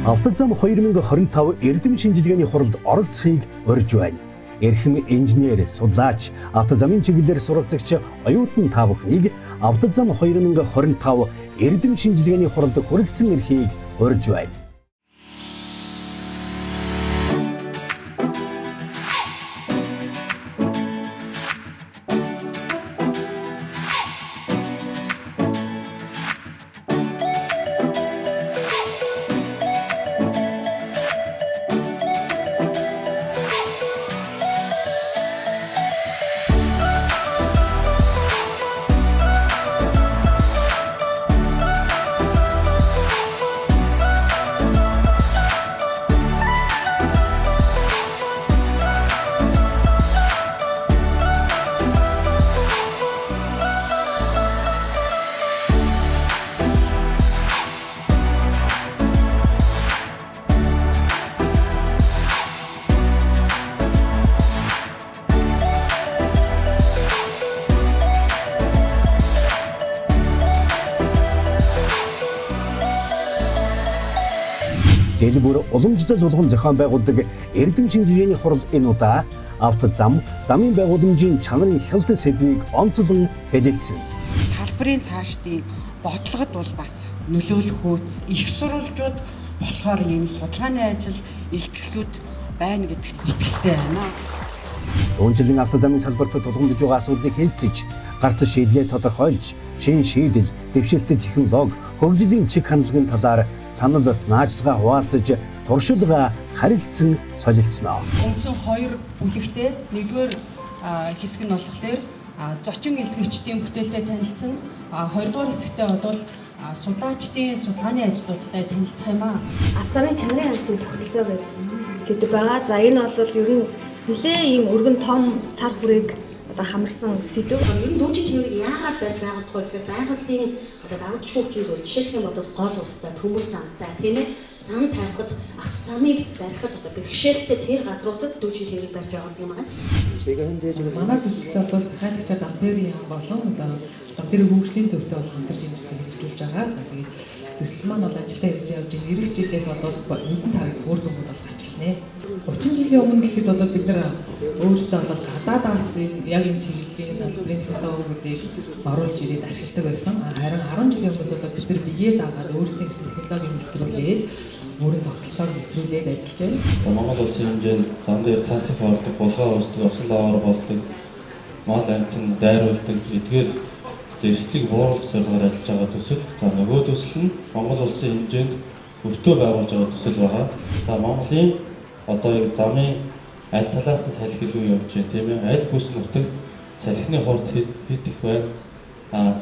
Автозам 2025 эрдэм шинжилгээний хуралд оролцохыг урьж байна. Эрхэм инженер, судлаач, автозамын чиглэлээр суралцагч оюутан та бүхнийг Автозам 2025 эрдэм шинжилгээний хуралд хүрэлцэн ирэхийг урьж байна. Жил бүр уламжлал болгон зохион байгуулдаг эрдэм шинжилгээний хурал энэ удаа автозам, замын байгууламжийн чанарын хялт сэдвийг онцлон хэлэлцэнэ. Салбарын цаашдын бодлогод бол бас нөлөөлөх хөөц их сурвалжууд болохоор ийм судалгааны ажил илтгэлүүд байна гэдэгт итгэлтэй байна. Түүнчлэн автозамын салбарт тулгамдж байгаа асуудлыг хэлцэж, гарц шийдлээ тодорхойлж, шин шийдэл, дэвшилтэт технологи, хөгжлийн чиг хандлагын талаар санал санаачлага хуваалцаж, туршилга харилцан солилцоно. Үндсэн хоёр бүлэгтэй. Нэгдүгээр хэсэг нь болохоор зочин илтгэгчдийн бүтээлтэй танилцсан. Хоёрдугаар хэсэгтээ бол судлаачдын судалгааны ажлуудтай танилцах юм аа. Автозамын чанарын хяналтын тогтолцоо гэдэг сэдэв байгаа. За энэ бол ер нь нэлээ ийм өргөн том цар хүрээг одоо хамарсан сэдэв. Ер нь дүүжин тээврийг яагаад барьж байгуулдаг вэ гэхээр байгуулийн одоо давж хүчин зүйл жишээлх юм бол гол устай төмөр замтай тийм ээ зам тавихад автозамыг барихад одоо бэрхшээлтэй тэр газруудад дүүжин тээврийг барьж байгуулдаг юм байна. Манай төсөлд бол захиалагчаар зам тээврийн яам болон одоо зам тээврийн хөгжлийн төвтэй бол хамтарч энэ төслийг хэрэгжүүлж байгаа. Тэгээд төсөл маань бол амжилттай хэрэгжиж явж байна. Ирэх жилээс бол нүдэн тарагдах үр дүнгууд бол гарч ирнэ. 30 жилийн өмнө гэхэд бол бид нар өөрсдөө бол гадаадаас яг энэ чиглэлийн салбарын технологиудыг оруулж ирээд ашигладаг байсан. Харин 10 жилийн өмнөөс бол бид нар биеэ дагаад өөрсдийн гэсэн технологиг нэвтрүүлээд бүрэн тогтолцоог нэвтрүүлээд ажиллаж байна. Монгол улсын хэмжээнд зам дээр цаас их ордог, булгаа үүсдэг, осон даваар болдог, мал амьтан дайруулдаг эдгээр эрсдлийг бууруулах зорилгоор ажиллаж байгаа төсөл. За нөгөө төсөл нь Монгол улсын хэмжээнд өртөө байгуулж байгаа төсөл байгаа. За Монголын одоо яг замын аль талаас нь салхи илүү явж байна тийм ээ. Аль бүс нутагт салхины хурд хэд их байна.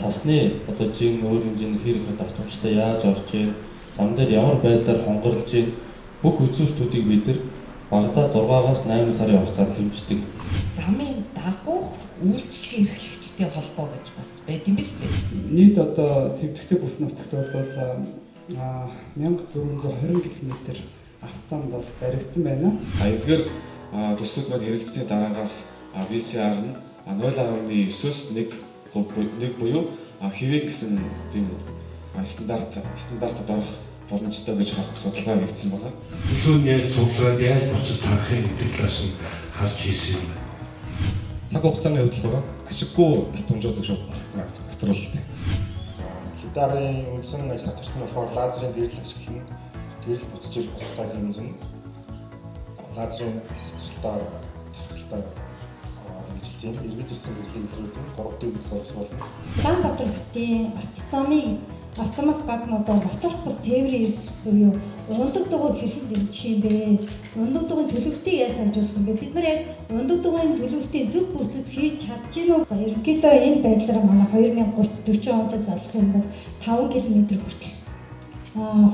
Цасны одоо жин өөрийн жин хэр их давтамжтай яаж орж байна. Зам дээр ямар байдлаар хонгорлож байна. Бүх үзүүлэлтүүдийг бид нар багадаа 6-аас 8 сарын хугацаанд хэмждэг. Замын дагуух үйлчлэгийн эрхлэгчдийн холбоо гэж бас байд юм биш үү? Нийт одоо цэвдэхтэй бүс нутагт бол 1420 км автозам бол баригдсан байна. Эдгээр төслүүд маань хэрэгжсэний дараагаас VCR нь 0.9-өөс 1 буюу хэвээ гэсэн тийм стандартад орох боломжтой гэж харах судалгаа хийгдсэн байна. Төлөөний яаж цуглаад яаж буцаж тарах юм гэдэг талаас нь харж хийсэн юм байна. Цаг хугацааны хувьд болохоор ашиггүй давтамжууд шууд болсон гэсэн батруулалт. За лидарын үндсэн ажиллах зарчим нь болохоор лазерын гэрэл ашиглана. Гэрэл буцаж ирэх хугацааг хэмжинэ. Лазерын цэцэрлэлтээр тархалтаар хэмжилт юм. Эргэж ирсэн гэрлийг илрүүлнэ. 3D боловсруулна. Улаанбаатар хотын автозамыг автомас гадна одоо моторт бус тээврийн эрсдэл буюу ундаг дугуй хэрхэн дэмжих юм бэ? Ундаг дугуйн төлөвлөлтийг яаж сайжруулах юм бэ? Бид нар яг ундаг дугуйн төлөвлөлтийг зөв бүртгэж хийж чадж гин үү? Ерөнхийдөө энэ байдлаар манай 2030 40 онд залах юм бол 5 км хүртэл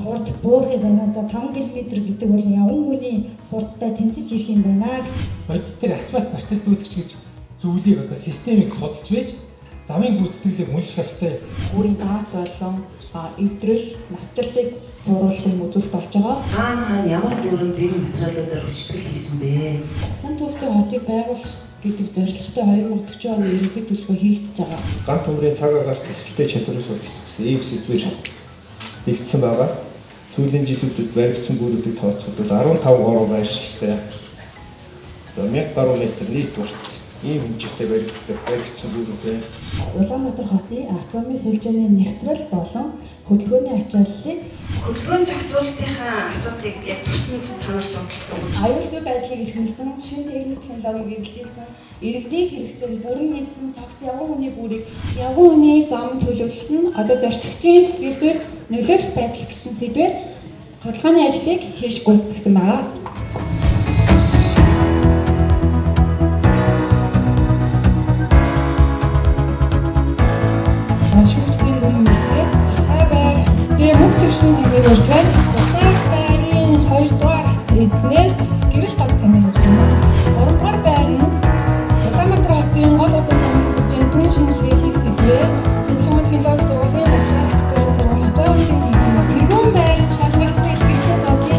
хурд буурах юм байна. За 5 км гэдэг бол яван хүний хурдтай тэнцэж ирэх юм байна. Бодит дээр асфальт барьцалдуулагч гэж зүйлийг одоо системийг судалж байж замын гүйцэтгэлийг үнэлэх ёстой. Гүүрийн даац болон эвдрэл, насжилтыг бууруулах юм үзүүлэлт болж байгаа. Хаана хаана ямар бүрэн тээврийн материалуудаар хүчтгэл хийсэн бэ? Хүн төвтэй хотыг байгуулах гэдэг зорилготой 2040 оны ерөнхий төлөвлөгөө хийгдэж байгаа. Ган төмрийн цаг агаар төсөлтэй чадварыг судалж гэсэн ийм сэдвээр бэлдсэн байгаа. Сүүлийн жилүүдэд баригдсан гүүрүүдийг тооцоход бол 15 гаруй байршилтай одоо 1000 гаруй метр нийт урт ийм хэмжээтэй баригдсан гүүрүүд байна. Улаанбаатар хотын автозамын сүлжээний нэгтрэл болон хөдөлгөөний ачааллыг хөдөлгөөн зохицуулалтынхаа асуудлыг яг тусмын танаар судалдаг. Аюулгүй байдлыг эрхэмлсэн, шинэ техник технологиг эргэлжүүлсэн, иргэдийн хэрэгцээг бүрэн нийцсэн цогц явган хүний гүүрийг явган хүний зам төлөвлөлт нь одоо зорчигчийн сэтгэл зүйд нөлөөлөх байдал гэсэн сэдвээр судалгааны ажлыг хийж гүйцэтгэсэн байна. Шүүгчдийн дүн мөрдөө тусгай байр дээр мөнх төвшин тэмээг урьж байна. Тусгай байрын 2 дугаар эднэр гэрэл гол тэмээг урьж байна. 3 дугаар байр нь Улаанбаатар хотын гол удам замын сүлжээний түн шинжилгээ хийх сэдвээр шинжлэх ухааны технологи сургуулийн барилгын архитектурын сургууль хотын тэргүүн байрт шалгарсан илтгэгчийн лобби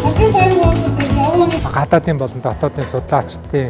салбарын тойрон уулзах явган хүний гадаадын болон дотоодын судлаачдын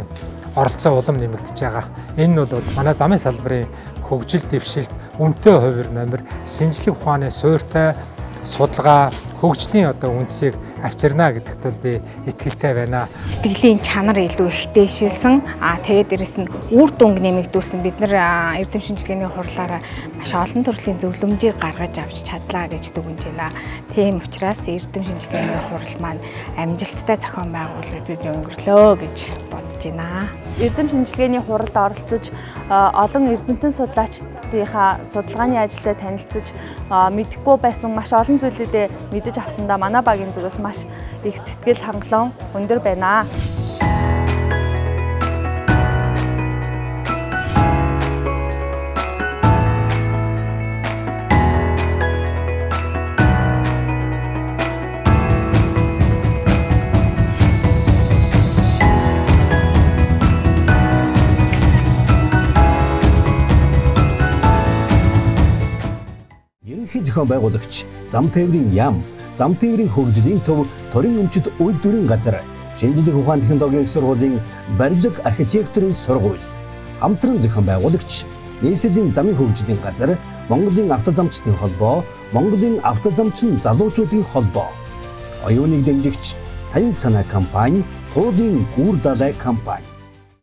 оролцоо улам нэмэгдэж байгаа. Энэ нь бол манай замын салбарын хөгжил дэвшилт, үнэтэй хувир номер, шинжлэх ухааны суурьтай судалгаа, хөгжлийн одоо үндсийг авчирна гэдэгт бол би итгэлтэй байна. Итгэлийн чанар илүү их дээшилсэн. Тэгээд дээрэс нь үр дүнг нэмэгдүүлсэн. Бид нар эрдэм шинжилгээний хурлаараа маш олон төрлийн зөвлөмжийг гаргаж авч чадлаа гэж дүгнэж байна. Тийм учраас эрдэм шинжилгээний хурал маань амжилттай зохион байгуулагдаж өнгөрлөө гэж бодож байна. Эрдэм шинжилгээний хуралд оролцож олон эрдэмтэн судлаачдынхаа судалгааны ажилтай танилцаж мэдэхгүй байсан маш олон зүйлүүдээ мэдэж авсандаа манай багийн зүгээс маш их сэтгэл хангалуун өндөр байна. Ерөнхий зохион байгуулагч Зам тээврийн яам, Зам тээврийн хөгжлийн төв, Торин өмчит үйлдвэрийн газар, Шинжлэх ухааны технологийн их сургуулийн барилга архитектурын сургууль, хамтран зохион байгуулагч Нийслэлийн замын хөгжлийн газар, Монголын автозамчдын холбоо, Монголын автозамчин залуучуудын холбоо, оюуныг дэмжигч Танил санаа компани, Туулын гүүр далай компани.